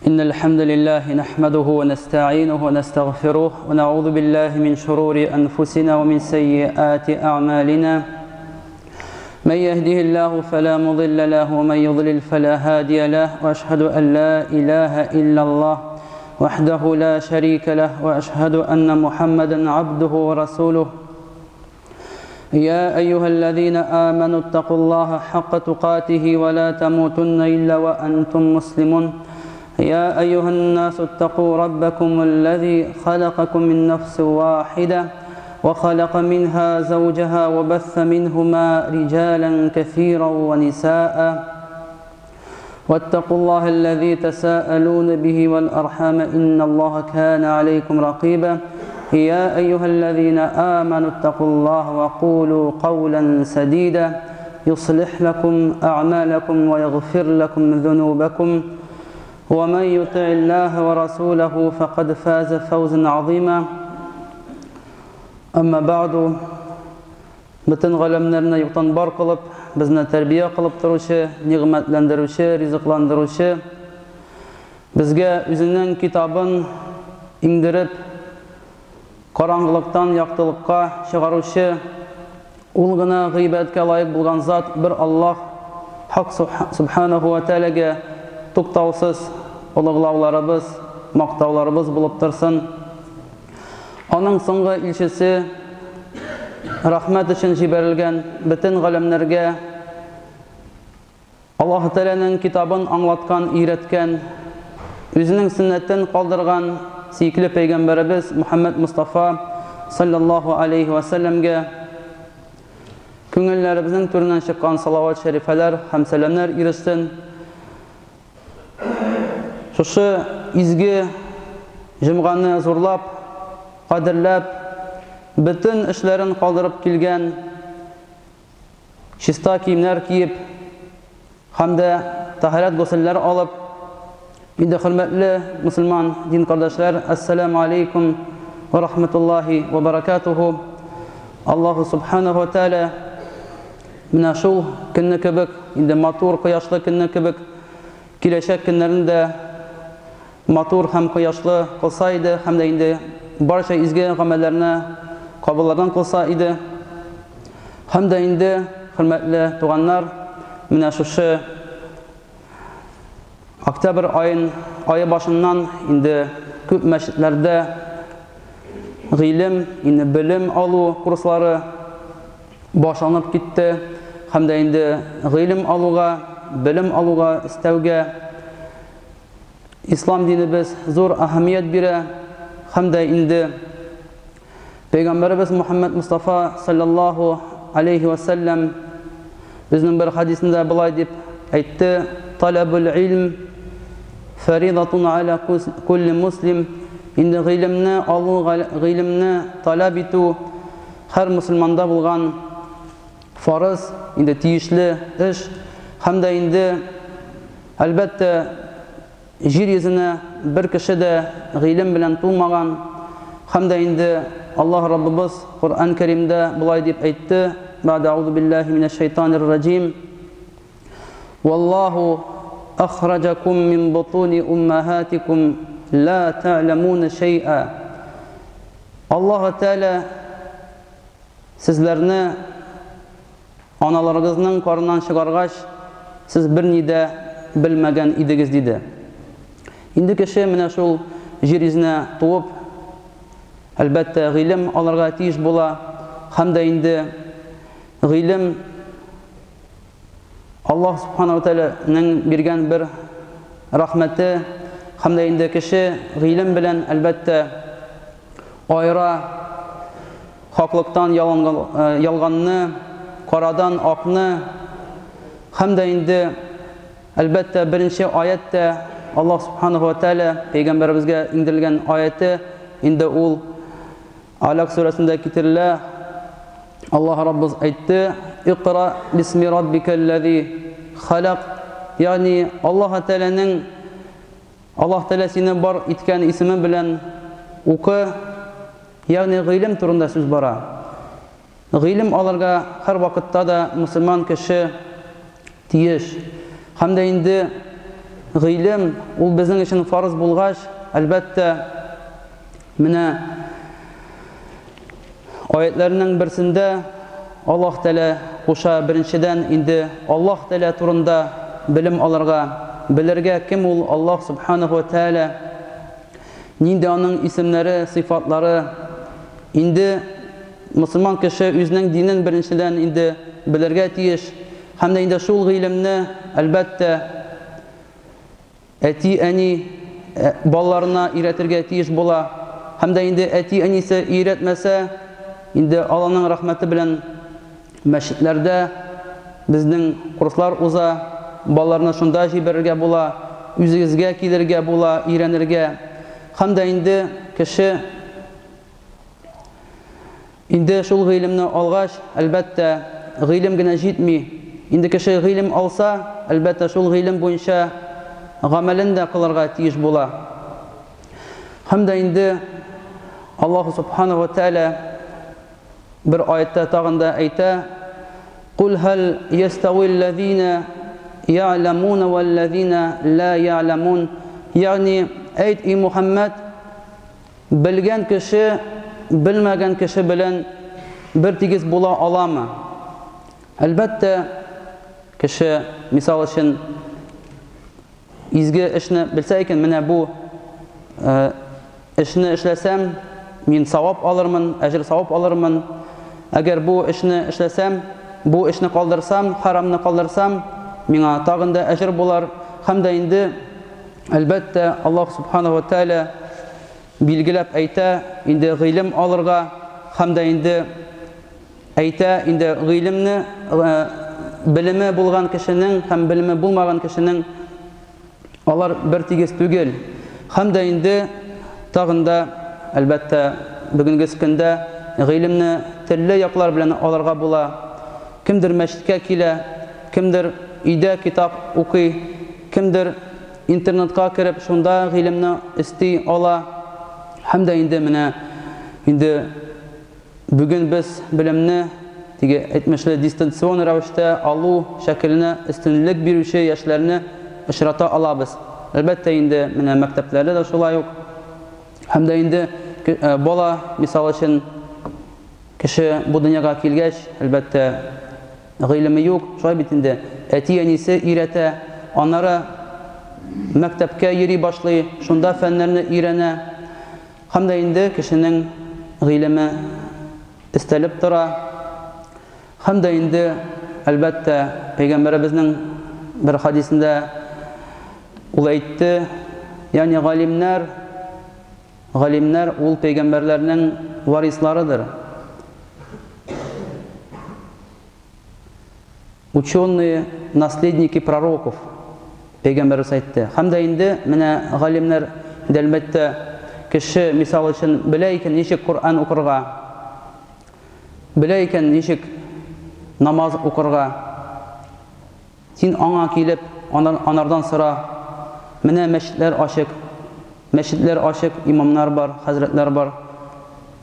إن الحمد لله نحمده ونستعينه ونستغفره ونعوذ بالله من شرور أنفسنا ومن سيئات أعمالنا من يهده الله فلا مضل له ومن يضلل فلا هادي له وأشهد أن لا إله إلا الله وحده لا شريك له وأشهد أن محمدا عبده ورسوله يا أيها الذين آمنوا اتقوا الله حق تقاته ولا تموتن إلا وأنتم مسلمون يا أيها الناس اتقوا ربكم الذي خلقكم من نفس واحدة وخلق منها زوجها وبث منهما رجالا كثيرا ونساء واتقوا الله الذي تساءلون به والأرحام إن الله كان عليكم رقيبا يا أيها الذين آمنوا اتقوا الله وقولوا قولا سديدا يصلح لكم أعمالكم ويغفر لكم ذنوبكم ومن يطع الله ورسوله فقد فاز فوزا عظيما أما بعد Бөтен галәмнәрне юктан бар кылып, безне тәрбия кылып торучы, нигъмәтләндерүче, ризыкландыручы, безгә үзенең китабын иңдереп, караңгылыктан яктылыкка чыгаручы, ул гына гыйбадәткә лаек булган зат бер Аллаһ Хак Субханаху ва Тәгаләгә туктаусыз олуглауларыбыз, мактауларыбыз булып торсын. Аның соңгы илчесе рәхмәт өчен җибәрелгән бөтен галәмнәргә Аллаһ Тәгаләнең китабын аңлаткан, өйрәткән, үзенең сөннәтен калдырган сөекле пәйгамбәребез Мухаммад Мустафа саллаллаһу алейхи ва сәлләмгә күңелләребезнең түреннән чыккан салават шәрифәләр һәм сәламнәр ирешсен. Шушы изге җомганы зурлап, кадерләп, бөтен эшләрен калдырып килгән, чиста киемнәр киеп һәм дә таһарәт госельләр алып, инде хөрмәтле мусульман дин кардәшләр, ассаламу алейкум ва рахматуллахи ва баракатуху. Аллаһу субханаху ва тааля менә шул көнне кебек, инде матур кояшлы көнне кебек, киләчәк көннәрне дә матур һәм кояшлы кылса иде, һәм дә инде барча изге гамәлләрне кабуллардан кылса иде. Һәм дә инде, хөрмәтле туганнар, менә шушы октябрь аен, ае башыннан инде күп мәчетләрдә гыйлем, инде белем алу курслары башланып китте. Һәм дә инде гыйлем алуга, белем алуга өстәүгә ислам динебез зур әһәмият бирә. Һәм дә инде Пәйгамбәребез Мухаммад Мустафа саллаллаху алейхи ва саллям безнең бер хадисендә болай дип әйтте: "Талабул илм фаридатун аля кулли муслим." Инде гыйлемне алу, гыйлемне таләп итү һәр мусульманда булган фарыз, инде тиешле эш. Һәм дә инде әлбәттә Җир йөзенә бер кеше дә гыйлем белән тумаган, һәм дә инде Аллаһ Раббыбыз Коръән Кәримдә болай дип әйтте, Бәгъдә аузу биллаһи минәш шайтанир раҗим. Валлаһу ахраҗакум мин бутуни уммахатикум ла та'ламуна шәй'a. Аллаһ Тәгалә сезләрне Аналарыгызның карыннан чыгаргач, сез берни дә белмәгән идегез, диде. Инде кеше менә шул җир йөзенә туып, әлбәттә, гыйлем алырга тиеш була, һәм дә инде гыйлем Аллаһ Субхана ва Тәгаләнең биргән бер рәхмәте, һәм дә инде кеше гыйлем белән, әлбәттә, аера хаклыктан ялганны, карадан акны, һәм дә инде, әлбәттә, беренче аять тә Аллаһ Субханаһу ва Тәгалә пәйгамбәребезгә иңдерелгән аяте, инде ул Алак сүрәсендә китерелә. Аллаһ Раббыбыз әйтте: "Икра бисми раббикаллази халак." Ягъни Аллаһ Тәгаләнең Аллаһ Тәгалә сине бар иткән исеме белән укы, ягъни гыйлем турында сүз бара. Гыйлем алырга һәр вакытта да мусульман кеше тиеш. Һәм дә инде гыйлем ул безнең өчен фарыз булгач, әлбәттә, менә аятьләрнең берсендә Аллаһ Тәгалә куша беренчедән инде Аллаһ Тәгалә турында белем алырга, белергә кем ул Аллаһ Субханаһу ва Тәгалә, нинди аның исемнәре, сыйфатлары. Инде мусульман кеше үзенең динен беренчедән инде белергә тиеш. Һәм дә инде шул гыйлемне, әлбәттә, әти-әни балаларына өйрәтергә тиеш була. Һәм дә инде әти-әнисе өйрәтмәсә, инде Алланың рәхмәте белән мәчетләрдә безнең курслар уза, балаларны шунда җибәрергә була, үзегезгә килергә була, өйрәнергә. Һәм дә инде кеше инде шул гыйлемне алгач, әлбәттә, гыйлем генә җитми. Инде кеше гыйлем алса, әлбәттә, шул гыйлем буенча гамәлен дә кылырга тиеш була. Һәм дә инде Аллаһу субханаһу ва тааля бер аятта тагын да әйтә: "Кул хәл ястауил-лазина я'ламун вал-лазина ла я'ламун". Ягъни, әйт, и Мухаммад, белгән кеше белмәгән кеше белән бер тигез була аламы? Әлбәттә, кеше, мисал өчен, изге эшне белсә икән, менә бу эшне эшләсәм, мин савап алырмын, әҗер савап алырмын. Әгәр бу эшне эшләсәм, бу эшне калдырсам, харамны калдырсам, миңа тагын да әҗер булар. Һәм дә инде, әлбәттә, Аллаһ субханаһу ва тааля билгеләп әйтә, инде гыйлем алырга һәм дә инде әйтә, инде гыйлемне белеме булган кешенең һәм белеме булмаган кешенең алар бер тигез түгел. Һәм дә инде тагын да, әлбәттә, бүгенге көндә гыйлемне төрле яклар белән алырга була. Кемдер мәчеткә килә, кемдер өйдә китап укый, кемдер интернетка кереп шунда гыйлемне өсти ала. Һәм дә инде менә инде бүген без белемне теге әйтмешле дистанцион рәвештә алу шәкеленә өстенлек бирүче яшьләрне очрата алабыз. Әлбәттә инде менә мәктәпләрдә дә шулай ук. Һәм дә инде бала, мисал өчен, кеше бу дөньяга килгәч, әлбәттә, гыйлеме юк, шулай бит инде, әти-әнисе өйрәтә, аннары мәктәпкә йөри башлый, шунда фәннәрне өйрәнә. Һәм дә инде кешенең гыйлеме өстәлеп тора. Һәм дә инде, әлбәттә, пәйгамбәребезнең бер хадисендә ул әйтте, ягъни галимнәр, галимнәр ул пәйгамбәрләрнең варисларыдыр. Ученые, наследники пророков, пәйгамбәребез әйтте. Һәм дә инде менә галимнәр, әлбәттә, кеше мисал өчен белә икән ничек Коръән укырга, белә икән ничек намаз укырга, син аңа килеп, анардан сора. Менә мәчетләр ачык, мәчетләр ачык, имамнар бар, хәзрәтләр бар.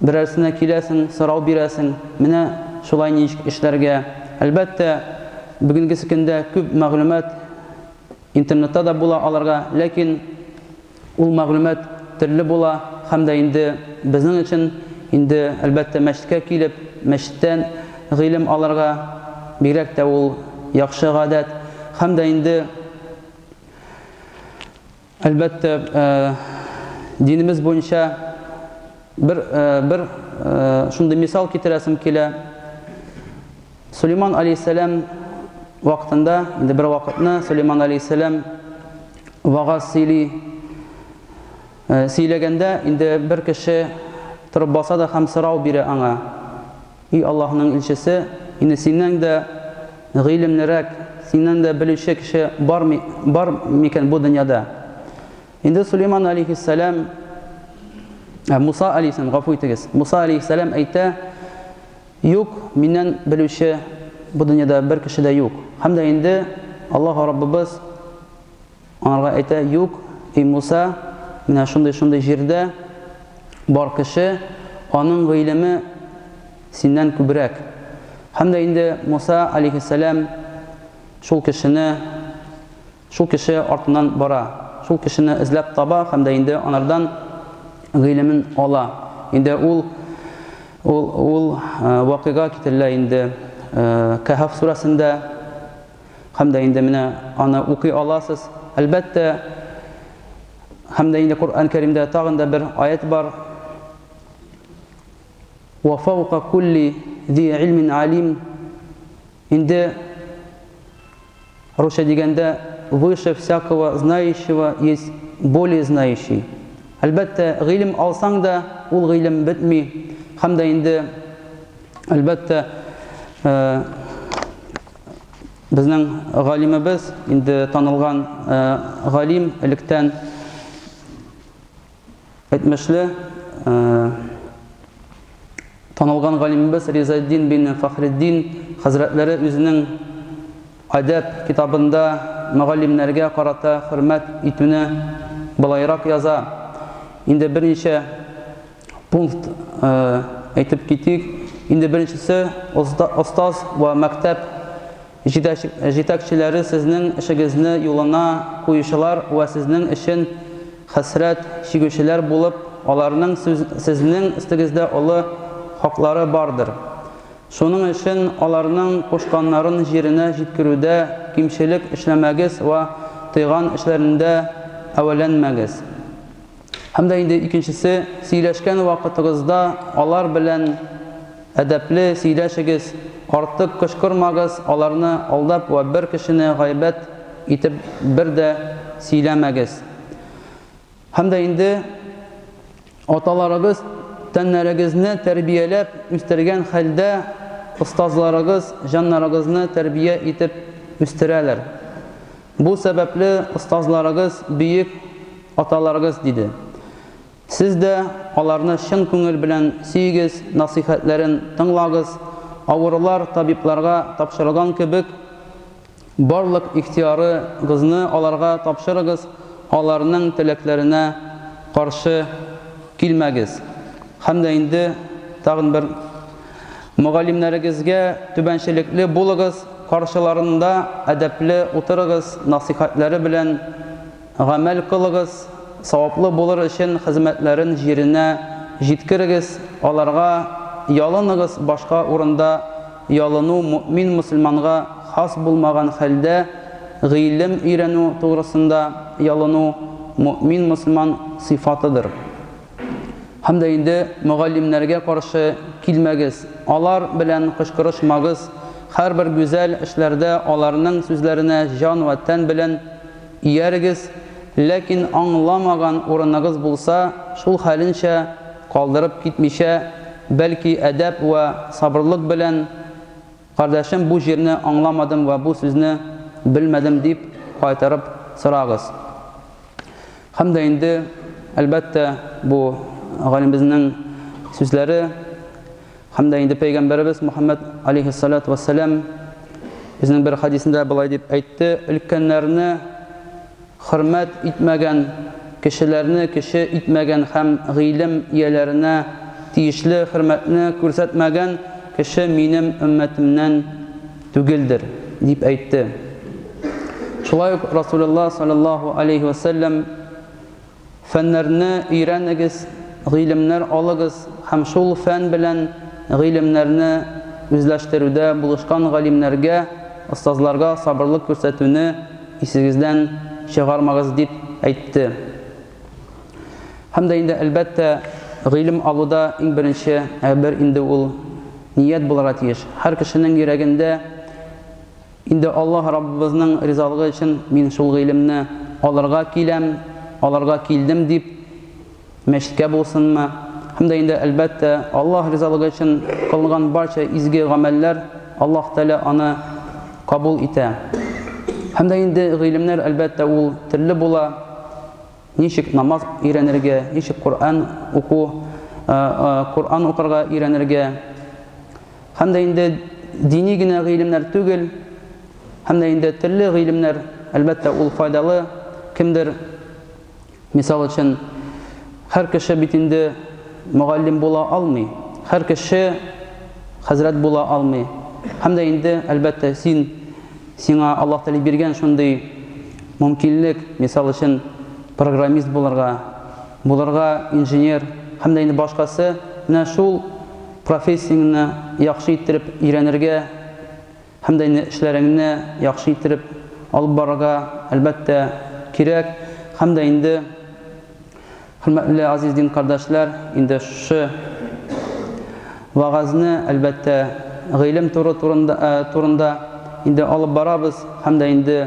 Берәрсенә киләсең, сорау бирәсең, менә шулай ничек эшләргә. Әлбәттә, бүгенгесе көндә күп мәгълүмат интернетта да була аларга, ләкин ул мәгълүмат төрле була һәм дә инде безнең өчен инде, әлбәттә, мәчеткә килеп, мәчеттән гыйлем алырга бигрәк тә ул яхшы гадәт. Һәм дә инде, әлбәттә, динебез буенча бер бер шундый мисал китерәсем килә. Сулейман алейхиссәлам вакытында, инде бер вакытны Сулейман алейхиссәлам вагаз сөйли, сөйләгәндә инде бер кеше торып баса да һәм сорау бирә аңа. И Аллаһның илчесе, инде синнән дә гыйлемлерәк, синнән дә белүче кеше бар бар микән бу дөньяда? Инде Сулейман алейхиссәлам, Муса алейхиссәлам, гафу итегез. Муса алейхиссәлам әйтә, юк, миннән белүче бу дөньяда бер кеше дә юк. Һәм дә инде Аллаһ Раббыбыз аңарга әйтә, юк, эй Муса, менә шундый-шундый җирдә бар кеше, аның гыйлеме синнән күбрәк. Һәм дә инде Муса алейхиссәлам шул кешене, Шул кеше артыннан бара, шул кешене эзләп таба һәм дә инде анардан гыйлемен ала. Инде ул ул ул вакыйга китерелә инде Кәһф сүрәсендә һәм дә инде менә аны укый аласыз. Әлбәттә, һәм дә инде Коръән Кәримдә тагын да бер аят бар. Ва фаука кулли зи илмин алим. Инде русча дигәндә, выше всякого знающего есть более знающий. Әлбәттә, гыйлем алсаң да, ул гыйлем бетми. Һәм дә инде, әлбәттә, безнең галимебез, инде танылган галим, электән әйтмешле, танылган галимебез Ризаэддин бин Фәхретдин хәзрәтләре үзенең Әдәп китабында мөгаллимнәргә карата хөрмәт итүне болайрак яза. Инде берничә пункт әйтеп китик. Инде беренчесе, остаз вә мәктәп җитәкчеләре сезнең эшегезне юлына куючылар вә сезнең өчен хәсрәт чигүчеләр булып, аларның сезнең өстегездә олы хаклары бардыр. Шуның өчен аларның кушканнарын җиренә җиткерүдә кимчелек эшләмәгез вә тыйган эшләрендә әвәләнмәгез. Һәм дә инде икенчесе, сөйләшкән вакытыгызда алар белән әдәпле сөйләшегез, артык кычкырмагыз, аларны алдап вә бер кешене гайбәт итеп бер дә сөйләмәгез. Һәм дә инде аталарыгыз тәннәрегезне тәрбияләп үстергән хәлдә остазларыгыз җаннарыгызны тәрбия итеп үстерәләр. Бу сәбәпле остазларыгыз бөек аталарыгыз, диде. Сез дә аларны чын күңел белән сөегез, насыйхәтләрен тыңлагыз, авырулар табибларга тапшырылган кебек, барлык ихтыярыгызны аларга тапшырыгыз, аларның теләкләренә каршы килмәгез. Һәм дә инде тагын бер мөгаллимнәрегезгә түбәнчелекле булыгыз, каршыларында әдәпле утырыгыз, насыйхәтләре белән гамәл кылыгыз, саваплы булыр өчен хезмәтләрен җиренә җиткерегез, аларга ялыныгыз, башка урында ялыну мөэмин мөселманга хас булмаган хәлдә гыйлем өйрәнү тугрысында ялыну мөэмин мөселман сыйфатыдыр. Һәм дә инде мөгаллимнәргә каршы килмәгез, алар белән кычкырышмагыз, һәрбер гүзәл эшләрдә аларның сүзләренә җан вә тән белән иярегез, ләкин аңламаган урыныгыз булса, шул хәленчә калдырып китмичә, бәлки әдәп вә сабырлык белән, Кардәшем, бу җирне аңламадым вә бу сүзне белмәдем, дип кайтарып сорагыз. Һәм дә инде, әлбәттә, бу галимебезнең сүзләре һәм дә инде пәйгамбәребез Мухаммад алейһиссалату вассалам үзенең бер хадисендә болай дип әйтте: өлкәннәрне хөрмәт итмәгән, кешеләрне кеше итмәгән һәм гыйлем ияләренә тиешле хөрмәтне күрсәтмәгән кеше минем өммәтемнән түгелдер, дип әйтте. Шулай ук Расулулла саллаллаһу алейһи вә сәлләм, Фәннәрне өйрәнегез, гыйлемнәр алыгыз һәм шул фән белән гыйлемнәрне үзләштерүдә булышкан галимнәргә, остазларга сабырлык күрсәтүне исегездән чыгармагыз, дип әйтте. Һәм дә инде, әлбәттә, гыйлем алуда иң беренче әйбер инде ул ният булырга тиеш. Һәр кешенең йөрәгендә Инде Аллаһ Раббыбызның ризалыгы өчен мин шул гыйлемне алырга киләм, алырга килдем дип, мәчеткә булсынмы, һәм дә инде, әлбәттә, Аллаһ ризалыгы өчен кылынган барча изге гамәлләр, Аллаһ Тәгалә аны кабул итә. Һәм дә инде гыйлемнәр, әлбәттә, ул төрле була. Ничек намаз өйрәнергә, ничек Коръән уку, Коръән укырга өйрәнергә. Һәм дә инде дини генә гыйлемнәр түгел, һәм дә инде төрле гыйлемнәр, әлбәттә, ул файдалы. Кемдер, мисал өчен, һәр кеше бит инде мөгаллим була алмый, һәр кеше хәзрәт була алмый. Һәм дә инде, әлбәттә, син, сиңа Аллаһ Тәгалә биргән шундый мөмкинлек, мисал өчен, программист булырга, булырга инженер һәм дә инде башкасы, менә шул профессияңне яхшы иттереп өйрәнергә һәм дә инде эшләреңне яхшы иттереп алып барырга, әлбәттә, кирәк. Һәм дә инде, хөрмәтле азиз дин кардәшләр, инде шушы вагазны, әлбәттә, гыйлем туры турында, турында инде алып барабыз һәм дә инде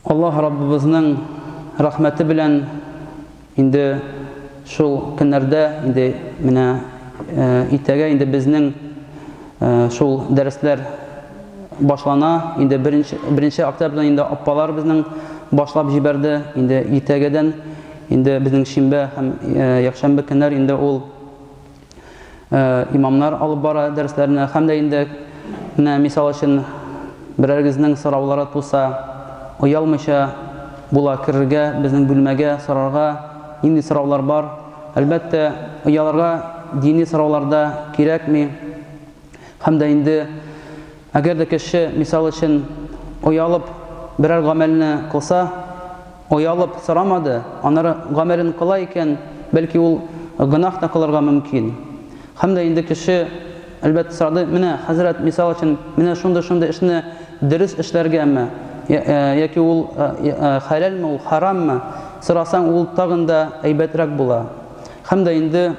Аллаһ Раббыбызның рәхмәте белән инде шул көннәрдә инде менә иртәгә инде безнең шул дәресләр башлана. Инде беренче октябрьдән инде апалар безнең башлап җибәрде. Инде иртәгәдән инде безнең шимбә һәм якшәмбе көннәр инде ул имамнар алып бара дәресләрне. Һәм дә инде менә мисал өчен берәрегезнең сораулары туса, оялмыйча була керергә безнең бүлмәгә, сорарга, нинди сораулар бар. Әлбәттә, оялырга дини сорауларда кирәкми. Һәм дә инде әгәр дә кеше, мисал өчен, оялып берәр гамәлне кылса, оялып сорамады, аннары гамәлен кыла икән, бәлки ул гөнаһ та кылырга мөмкин. Һәм дә инде кеше, әлбәттә, сорады, менә, хәзрәт, мисал өчен, менә шундый-шундый эшне дөрес эшләргәме, яки ул хәләлме, ул хараммы, сорасаң, ул тагын да әйбәтрәк була. Һәм дә инде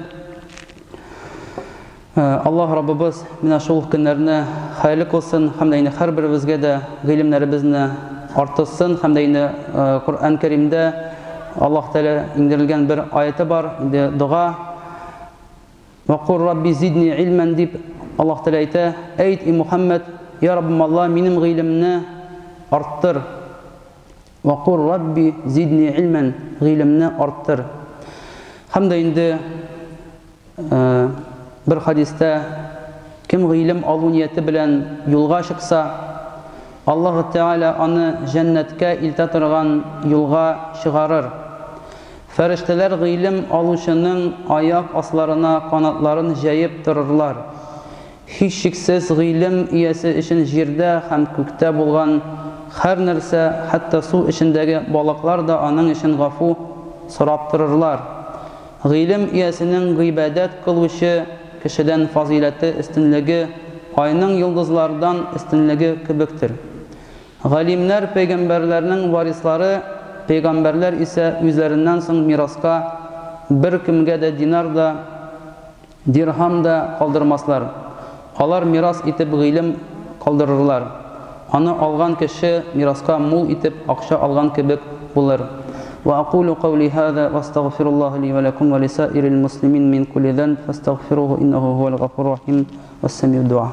Аллаһ Раббыбыз менә шул көннәрне хәерле кылсын һәм дә инде һәрберебезгә дә гыйлемнәребезне артырсын һәм дә инде Коръән Кәримдә Аллаһ Тәгалә иңдерелгән бер аяты бар, инде дога. Вакур Рабби зидни илмән дип Аллаһ Тәгалә әйтә, әйт, и Мухаммад, я Раббым Аллаһ, минем гыйлемне арттыр. Вакур Рабби зидни илмән, гыйлемне арттыр. Һәм дә инде Бер хадистә, Кем гыйлем алу нияте белән юлга чыкса, Аллаһы Тәгалә аны җәннәткә илтә торган юлга чыгарыр. Фәрештәләр гыйлем алучының аяк асларына канатларын җәеп торырлар. Һичшиксез, гыйлем иясе өчен җирдә һәм күктә булган һәр нәрсә, хәтта су эчендәге балыклар да аның өчен гафу сорап торырлар. Гыйлем иясенең гыйбадәт кылучы кешедән фазыйләте, өстенлеге, айның йолдызлардан өстенлеге кебектер. Галимнәр, пәйгамбәрләрнең варислары, пәйгамбәрләр исә үзләреннән соң мираска беркемгә дә динар да, Дирһам да калдырмаслар. Алар мирас итеп гыйлем калдырырлар. Аны алган кеше мираска мул итеп акча алган кебек булыр. Ва акулу каули һаза ва астагфируллаһа ли ва ләкум ва лисаирил муслимин мин кулли зәнб фастагфируһу иннәһу һуәл гафурур рахим вассамиуд дуа.